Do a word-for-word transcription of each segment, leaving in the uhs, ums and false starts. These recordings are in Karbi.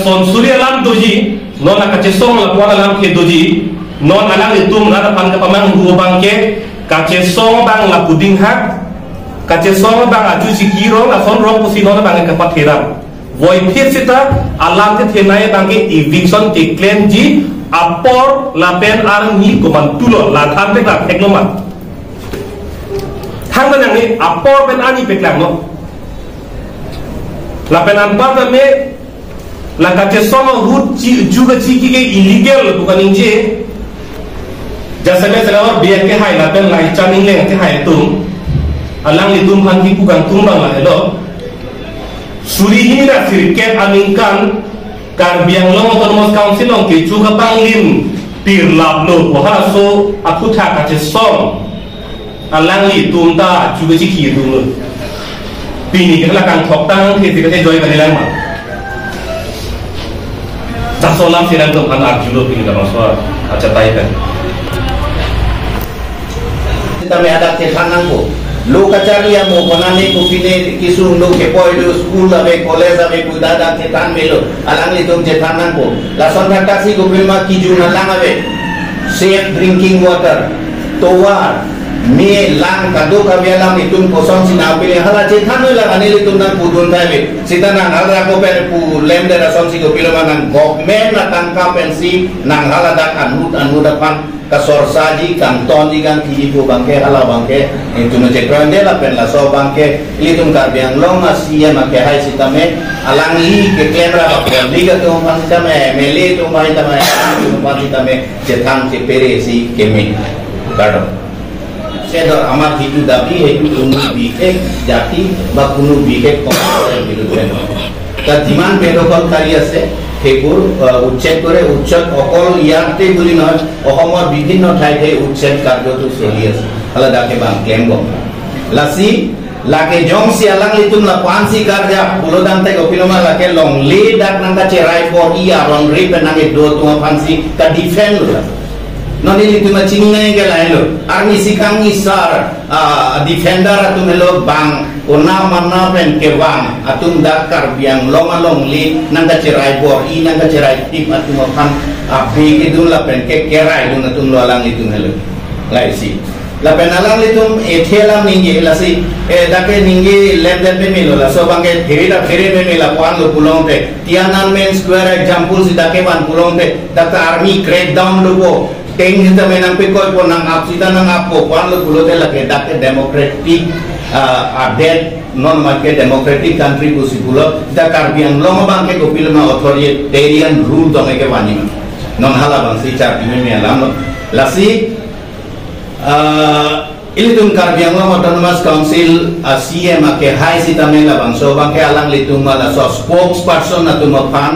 Son suri alam doji, non kachesong lapuan alam ke doji, non alanglitum rat aphan kapamanghu abang ke, kachesong abang lapu dinghak, kachesong abang aju chiki rong, ason rong pusi non abang ke kapatheram. Voiphit seta alam kethenei abang ke eviction keklemji apor lapen arni komantulo, la thanpek la thekloma. Thangta nangni apor pen arni peklanglo. Lapen anparta me la kachesong ahut chi, ju kachiki ke illegal pu kaningje. Jasemet selawar biak kehai lapen lai chaning leng kehai atum, alanglitum aphan kipu kangtung abang lahelo. Suri hini ra sirkep aningkan Karbi Anglong Autonomous Council along kecho kapanglim pirlaplo pu halaso aputhak kachesong alanglitum ta ju kachiki atumlo. Pini ke la kangthok tang ke sirkep joy kalilang ma. Laso alam si nangtum aphan arjulo pini labangso achatai pen. Sitame hadak chethan nangpo. Lo kachari amo konane kopine kesung lo kepoi lo school ave college ave pu hadak chethan melo. Alanglitum chethan nangpo. Lason thakthak si kopima kijun alang ave. Safe drinking water. Tovar. Me lang kadokave alanglitum kosonsi nangpile hala chethan lo lang anelitum nangpudun thai ave. Sita nang hala ko pen pu lemdet asonsi kopiloma nang government atangka pensi nang hala dak anut anut aphan kasorsaji, kangtonji, kangthiji pu abang ke, hala abang ke, itum chekroide lapen laso abang ke, ilitum Karbi Anglong a-C E M akehai sitame, alangli keklem ra public atum aphan sitame, M L A atum aphan sitame, atum aphan sitame, chethang chepere si keme. Kardom. Sir, আমার যিটো দাবী, সেইটো কোনো বিশেষ জাতি বা কোনো বিশেষ সম্প্ৰদায়ৰ বিৰুদ্ধে নহয়। তাত যিমান বেদখলকাৰী আছে, সেইবোৰ, আহ, উচ্ছেদ কৰে। উচ্ছেদ অকল ইয়াতে বুলি নহয়, অসমৰ বিভিন্ন ঠাইতে উচ্ছেদ কাৰ্যটো চলি আছে। Hala dak ke bang klem bom. Lasi, lake jongsi alanglitum lapuan si karja, pulo dam te kopiloma lake longle dak nangkacherai bor-i arong re pen nangkedo atum aphansi ka-defend lo. Non ilitum achingna ke lahenlo. Arni si kangni sar, ah, defender atum helo bang, kona mana pen kevang, atum dak Karbi Anglong alongle nangkacherai bor-i, nangkacherai thip atum aphan, ah, abe kedun lapen ke keraidun atum lo alanglitum helo. Laisi. Lapen alanglitum ethe alam ningje lasi, eh, dak ke ningje lemdet memelo, laso abang ke phere ta phere memela puan lo pulote. Tiananmen Square example si dak ke van pulote, dak ta army crackdown lo po. Tank sitame nangpekoi po, nang-ap sita nang-ap po, puan lo pulote lake dak ke democratic, ah, adet, non mat ke democratic country pusi pulo, dak Karbi Anglong abang ke kopiloma authoritarian rule dong ke vanji ma. Non hala abang si char pime me alam lo. Lasi, ah, ilitum Karbi Anglong Autonomous Council a-C E M akehai sitame labangso abang ke alanglitum ma laso spokesperson atum aphan,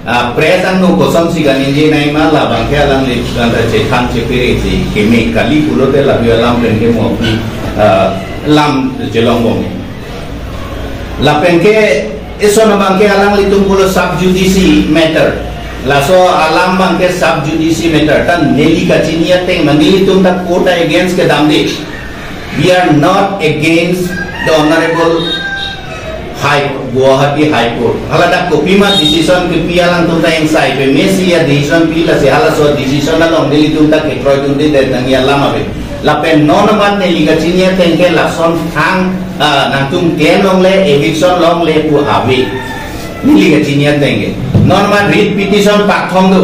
ah, press angno kosonsi kaningje nangji ma labang ke alanglitum ta chethang chepere si keme kali pulote labi alam pen ke mo, ah, lam chelong bom. Lapen ke ison abang ke alanglitum pulo sub judice matter. Laso alam abang ke sub judice matter. Ta neli kachini ateng ma nelitum ta court against kedamde. We are not against the Honorable High, Guwahati High Court. Hala dak kopima decision kepi alangtum ta ingsai peme si a-decision pi lasi halaso decision along nelitum ta kekroidunde det nangji alam ave. Lapen non amat neli kachini ateng ke lason thang, ah, nangtum klem longle, eviction longle pu ave. Neli kachini ateng ke. Non amat writ petition pathom do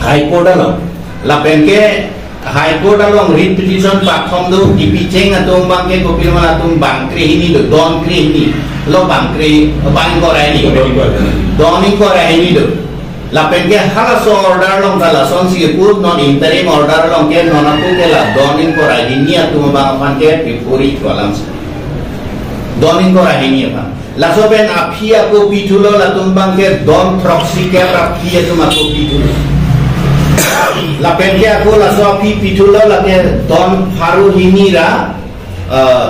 High Court along. Lapen ke High Court along writ petition pathom do, kipi cheng atum abang ke kopiloma atum bang krehini do, don krehini. Lo bang kre, bang ingkoi ra hini. Don ingkoi ra hini do. Lapen ke halaso order along ta lasonsi kepu, non interim order along ke non ako ke la don ingkoi ra hini atum abang aphan ke pipuri ko alam si. Don ingkoi ra hini aphan. Laso pen aphi ako pithulo latum abang ke don throksi kep ra aphi atum ako pithulo. Lapen ke ako laso aphi pithulo lake don pharo hini ra, eh,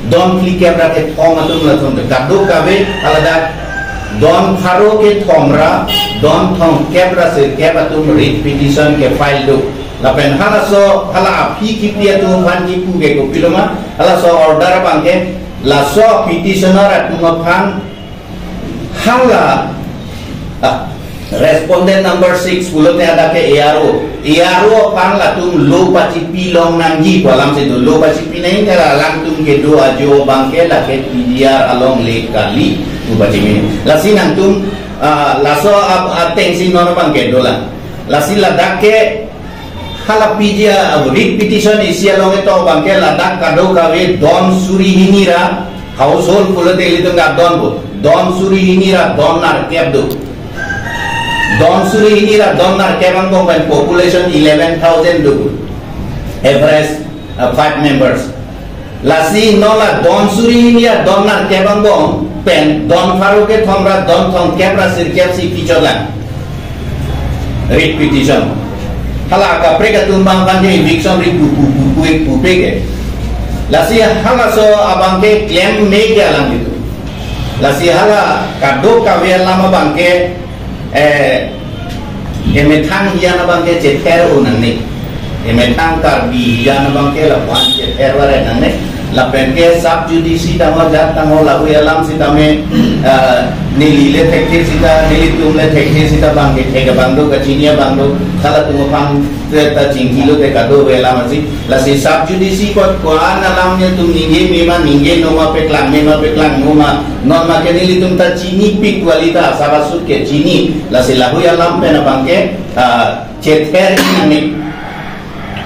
don phlikep ra kethom atum latum kadokave hala dak don pharo kethom ra don thomkep ra sirkep atum writ petition ke file do. Lapen halaso hala aphi kipi atum aphan kipu ke kopiloma halaso order abang ke laso petitioner atum aphan Hala, ah, respondent number six pulote hadak ke A R O. A R O aphan latum lo pachipi long nangji pu alam si do. Lo pachipi nangji ke alangtum kedo ajo abangke lake P G R along le kali pu pachipi. Lasi nangtum, ah, laso ap-, ateng si non abangke dolang. Lasi ladak ke hala P G R, ah, writ petition isi along ketok abangke ladak kadokave don suri hini ra household pulote ilitum ke don pu. Don suri hini ra don nerkep do. Don suri hini ra don nerkep angbong pen population eleven thousand do. Average, uh, five members. Lasi non la don suri hini ra don nerkep angbong pen don pharo kethom ra don thomkep ra sirkep si kicholang. Writ petition. Hala kaprek atum abang abangke eviction ri pu pu pu pu pu pe ke. Lasi halaso abangke klem me ke alanglitum. Lasi hala kadokave alam abangke, eh, emethang hijan abangke chether-o nangne. Emethang Karbi hijan abangke lapu-an chether-vare nangne. Lapen ke sub judice tangho jat tangho lahei alam sitame, ah, neli le thekthe sita, nelitum le thekthe sita abangke thek abang do, kachini abang do, halatum aphan ta chingki lote kadokave alam si. Lasi sub judice kot ko-an alam nelitum ningje mema ningje noma, paklang mema paklang noma, non ma ke nelitum ta chinipik quality asap asut ke chini. Lasi lahei alam pen abangke, ah, chether nangne.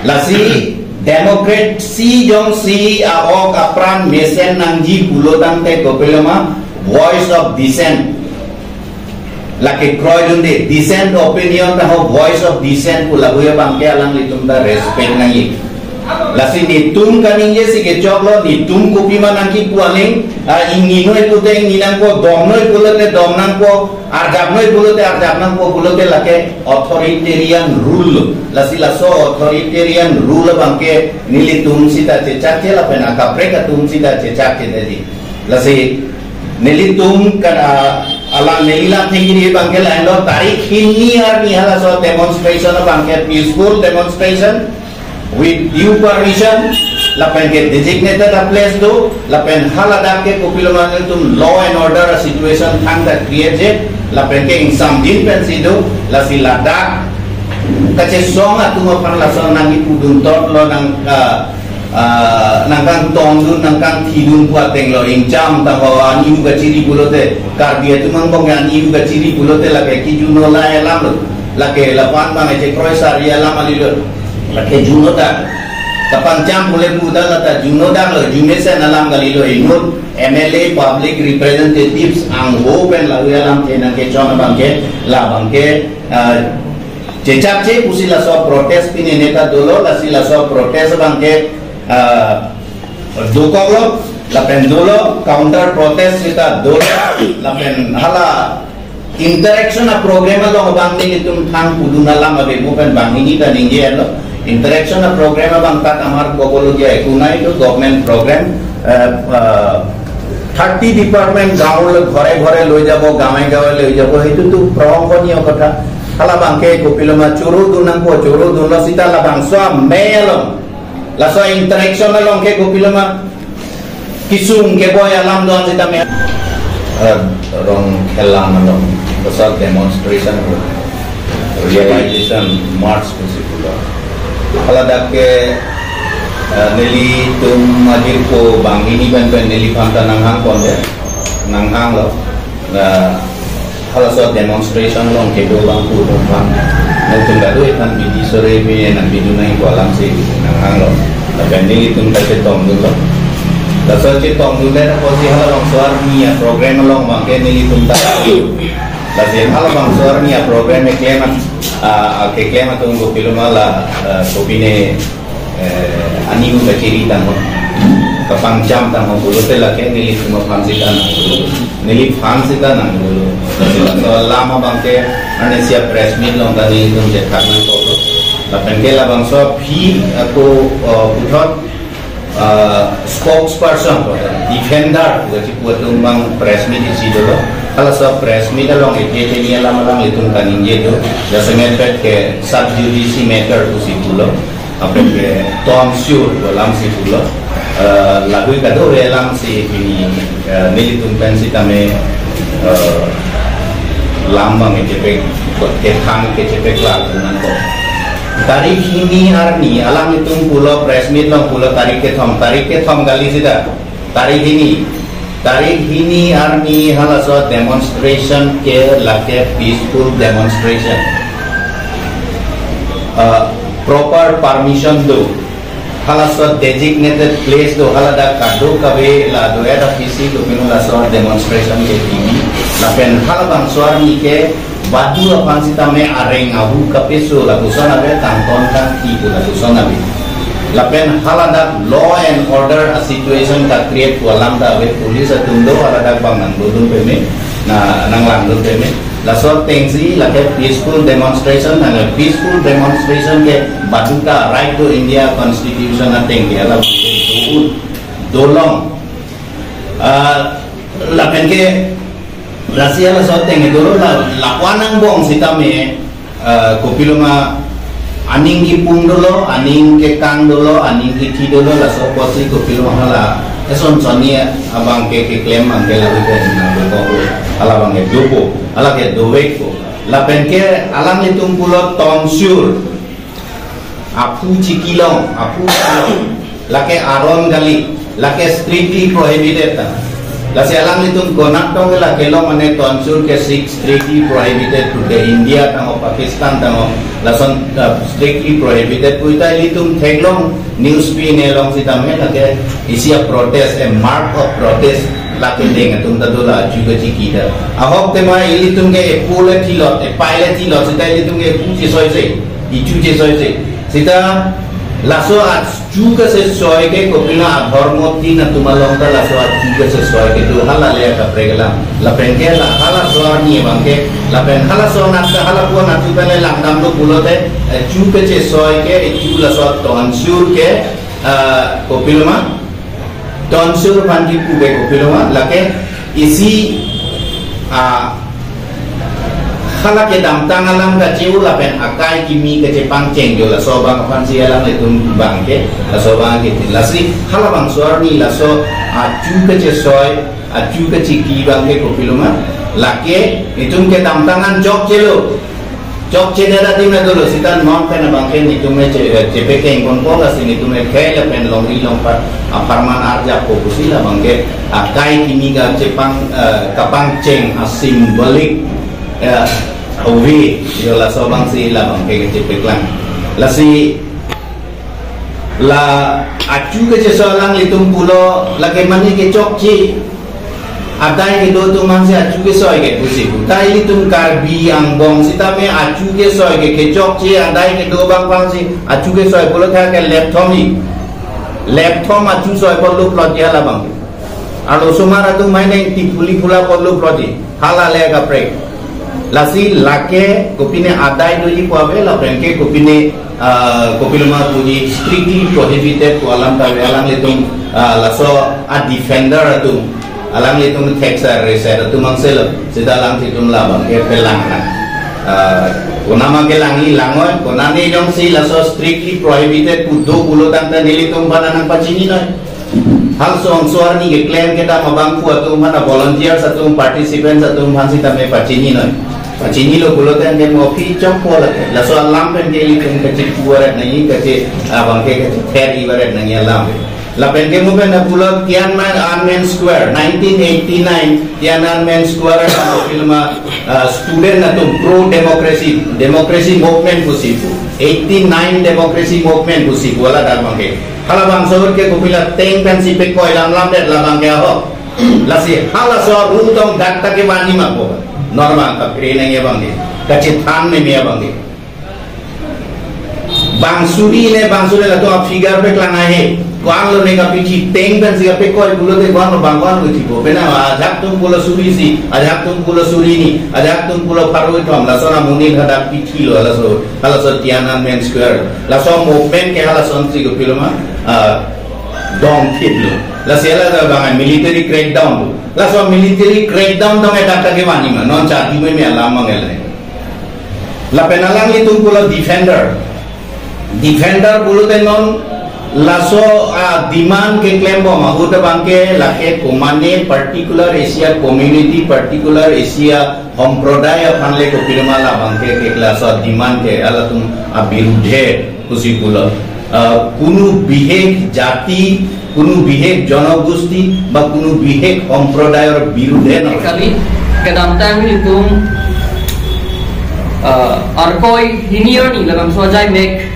Lasi democracy jongsi a-ok apran mesen nangji pulo tangte kopiloma voice of dissent. Lake kroidunde, dissent opinion tangho voice of dissent pu lahei abangke alanglitum ta respect nangji. Lasi netum kaningje si kechoklo, netum kopima nangkipu aling, ah, ingninoi pute ingni nangpo, domnoi pulote dom nangpo, arjapnoi pulote arjap nangpo pulote lake authoritarian rule. Lasi laso authoritarian rule abangke nelitum sita chechakche lapen akaprek atum sita chechakche detji. Lasi nelitum kan, ah, alang neli lang thengiri abangke lahenlo tarik hini arni halaso demonstration abangke peaceful demonstration with due permission, lapen ke designated a place do, lapen haladak ke kopiloma nelitum law and order a situation thangta create je, lapen ke ingsamdin pensi do, lasi ladak kachesong atum aphan lason nangkipudun totlo nang, ah, ah, nangkangtongdun, nangkangthidun pu atenglo, ingcham tangho ani hu kachiri pulote, Karbi atum angbong ani hu kachiri pulote lake kijuno la alam lo, lake lapu-an abang echekroi sari alam kali lo. Lake juno dak. Kapangcham pule pu ta lata juno daklo, jumesen alam kali lo, inut M L A, public representatives angho pen lahei alam chenang kechon abangke, labangke, ah, chechakche pusi laso protest pine neta dolo, lasi laso protest abangke, ah, dokoklo, lapen dolo, counter protest sita dolo, lapen hala interaction a program along abang nelitum thang pudun alam ave mo pen banghini ta ningje lo. Interaction a program abang ta kamar kobolo jai kunai to government program, eh, eh, thirty department গাঁৱলৈ ঘৰে ঘৰে লৈ যাব, গাঁৱে গাঁৱে লৈ যাব, সেইটোতো প্ৰশংসনীয় কথা। Hala abangke kopiloma choro dun nangpo, choro dunlo sita labangso a-me along, laso interaction along ke kopiloma kisung keboi alam do-an sitame. Eh, Rongkhelang along besar demonstration ko, realization march pusi pulo. Haladak ke, eh, nelitum ajirpo banghini pen pen neliphan ta nanghang ponte, nanghanglo. Nah, halaso demonstration along kedo abang pu abang. Nangtum kadokave aphan bidi sore pi nangpidun nangji pu alam si nanghanglo. Lapen nelitum ta chetongdunlo. Laso chetongdundet apotsi halabangso arni a program along abangke nelitum ta. Lasi halabangso arni a program keklem, ah, ah, keklem atum kopiloma la, ah, kopine eh, ani hu kachiri tangho, kapangcham tangho pulote lake nelitum aphan sita nangdolo, neliphan sita nangdolo. Laso alam abangke arnisi a press meet along ta nelitum chethak nangkoklo. Lapen ke labangso aphi ako, eh, puthot, eh, spokesperson, defender, pusi pu atum abang press meet isi dolo. Halaso press meet along ete teni alam alanglitum kaningje do. Jasemet pet ke sub judice matter pusi pulo. Lapen ke tonsure pu alam si pulo. Eh, lahei kadokave alam si pini, eh, nelitum pen sitame, eh, Lam abang kechepek, kethang kechepek la kunan ko. Tarik hini arni, alanglitum pulo press meet along pulo tarik kethom, tarik kethom kali sita. Tarik hini, tarik hini arni halaso demonstration ke lake peaceful demonstration. Uh, proper permission do. Halaso designated place do, haladak kadokave la do, ada P C do, pinu laso demonstration ke T V. Lapen halabangso arni ke badu aphan sitame areng ahu kapeso lapuson ave, tangton tangki pu lapuson ave. Lapen haladak law and order a situation ka create pu alam ta ave, police atum do, haladak abang nangdodun peme, na nanglangdun peme. Laso atengsi lake peaceful demonstration, nang peaceful demonstration ke badu ta right to India Constitution ateng ke alam do, dolong. Ah, lapen ke lasi halaso ateng dolo la, lapu-an angbong sitame, ah, kopiloma aning kipung dolo, aning kekang dolo, aning kithi dolo, laso apotsi kopiloma hala eson sonni abang ke keklem abang ke lalu ke nang ko, hala abang ke dopo, hala ke dovekpo. Lapen ke alanglitum pulo tonsur, aphu chikilong, aphu chikilong, lake aron kali, lake strictly prohibited ta. Lasi alanglitum konat tong lake long ane tonsur ke sik strictly prohibited pu ke India tangho, Pakistan tangho, lason, uh, strictly prohibited pu ta ilitum theklong, news pi ne long sitame lake isi a protest, a mark of protest lake deng atum ta dola achu kachiki ta. Ahok tema ilitum ke epu le thilot, epai le thilot, sita ilitum ke epu chesoise, ichu chesoise. Sita laso achu kasesoi ke kopilo adhormo tin atum along ta laso achu kasesoi ke do, hala le kaprek alam. Lapen ke la halaso arni abang ke, lapen halaso anat ta, halapu anat ta le langdam do pulote, eh, chu kachesoi ke, eh, chu laso tonsur ke, ah, kopiloma tonsur aphan kipu ke kopiloma, lake isi, ah, hala kedamtang alam kache-o lapen akai kimi kachepangcheng jo, laso abang aphansi alanglitum abang ke, laso abang ke, lasi halabangso arni laso achu kachesoi, achu kachiki abang ke kopiloma, lake itum kedamtang an chokchelo. Chokche dada tim na dolo, sita non pen abang ke nitum e che, chepekeng kon ko, lasi nitum e khei lapen longri longpat apharman arjap ko pusi la abang ke akai kimi kachepang, eh, kapangcheng a symbolic, eh, a way, jo laso abangsi la abang ke chepeklang. Lasi la achu kachesoi alanglitum pulo, lake mane kechokche, adai kedo atum aphansi achu kesoi ke pusi pu. Ta ilitum Karbi angbong sitame achu kesoi ke, kechokche adai kedo abang aphansi achu kesoi pulo tha ke lepthom i. Lepthom achu soi apotlo plotji hala abang. Arlosomar atum mai neng tipuli pula apotlo plotji. Hala le kaprek. Lasi lake kopine adai doji pu ave, lapen ke kopine, ah, kopiloma puji strictly prohibited pu alam ta ave, alanglitum, ah, laso a defender atum, alanglitum thekser reser atum angselo, sita alanglitum la abang ke pelang na. Ah, konama kelangji langnon, konane jongsi laso strictly prohibited pu do pulo tangte nelitum aphan nangpachininoi. Halaso ongso arni keklem kedam abangphu atum aphan, volunteers atum, participants atum aphan sitame pachininoi. Pachinilo pulote anke mo aphi chokpo lake. Laso alam pen ke ilitum kachipu aret nangji, kachi abang ke kachither ivaret nangji alam. Lapen ke mo pen pulo Tiananmen Square, nineteen eighty-nine Tiananmen Square, kopiloma, ah, student atum pro democracy, democracy movement pusi pu. Eighty-nine democracy movement pusi pu hala dak abang ke. Halabangso ahut ke kopilo ateng pensi pekoi lam lam det la abang ke ahok. Lasi halaso rule tong dak ta kevanji ma ko. Normal ta pre nangji abang ke. Kachethan meme abang ke. Bang suri ne, bang suri latum a figure peklang ahe. Ko-an lone kapichi, ateng pensi kapekoi pulote ko-an lo, bang ko-an lo chipo. Pena ajahak atum pulo suri isi, ajahak atum pulo suri hini, ajahak atum pulo pharo kethom, lason amonit hadak pichilo, laso, halaso Tiananmen Square. Laso movement ke halasonsi kopiloma, ah, dongthiplo. Lasi hala ta abang military crackdown lo. Laso military crackdown tong e dak ta kevanji ma, non chati meme alam abang le. Lapen alanglitum pulo defender. Defender pulote non Laso a demand keklembom ahut abangke lake komane particular isi a community, particular isi a homproday aphan le kopirma labangke ke laso a demand ke halatum abirudhe pusi pulo. Ah, kunu bihek jati, kunu bihek jonogosti, ba kunu bihek homproday or birudhe no. Kali, kedamtang nelitum, ah, Arkoi hini arni labangso ajaimek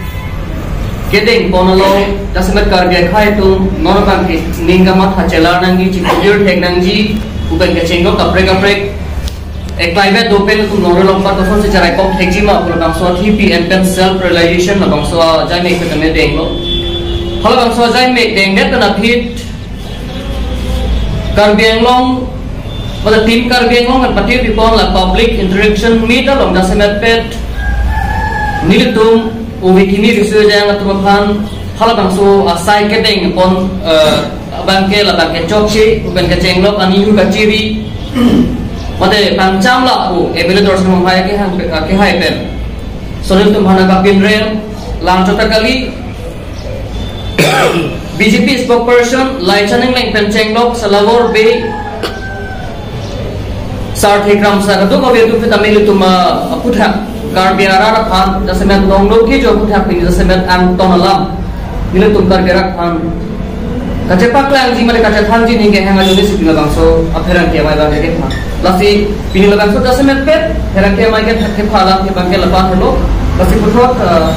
kedeng ponalo, jasemet Karbi akhei atum non abangke ning kamatha chelar nangji, chipujir thek nangji, pu pen kechenglo kaprek kaprek. Eklai vet dopen atum nongrelong pat kosonsi cherai kok thekji ma pu labangso a T P M pen self realization labangso ajaimek pen kami denglo. Halabangso ajaimek dengdet pen aphi Karbi Anglong, mane Team Karbi Anglong kan pati pipon la public interaction meet along jasemet pet nelitum uvi kimi riso jang atum aphan halabangso asai kedeng pon, eh, abangke labangke chokche, pu pen kechenglo ani hu kachiri. Mate pangcham la pu M L A Dorsing Ronghang kehang pe, kehai pen. So nelitum aphan kapinrem, lang chota kali, B J P spokesperson Laichan Engleng pen chenglok Salawor Bey Sarthe Kramsa kadokave atum sitame nelitum, ah, aphuthak Karbi arat aphan jasemet nonglo kecho aphuthak pini jasemet angton alam nelitum Karbi arat aphan kachepaklangji mate kachethanji ning kehang ajoine si pini labangso apherangke amei abangke kepha. Lasi pini labangso jasemet pet pherangke amei ke thak kepha alam ke abangke lapu helo. Lasi puthot, eh,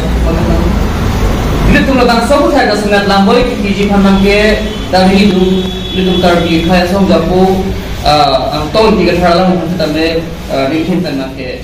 nelitum labangso aphuthak jasemet lamboi kepiji aphan abangke ta ringdun, nelitum Karbi akhei asong japo, eh, angton ti kathar alam aphan sitame, eh, ringthin pen abangke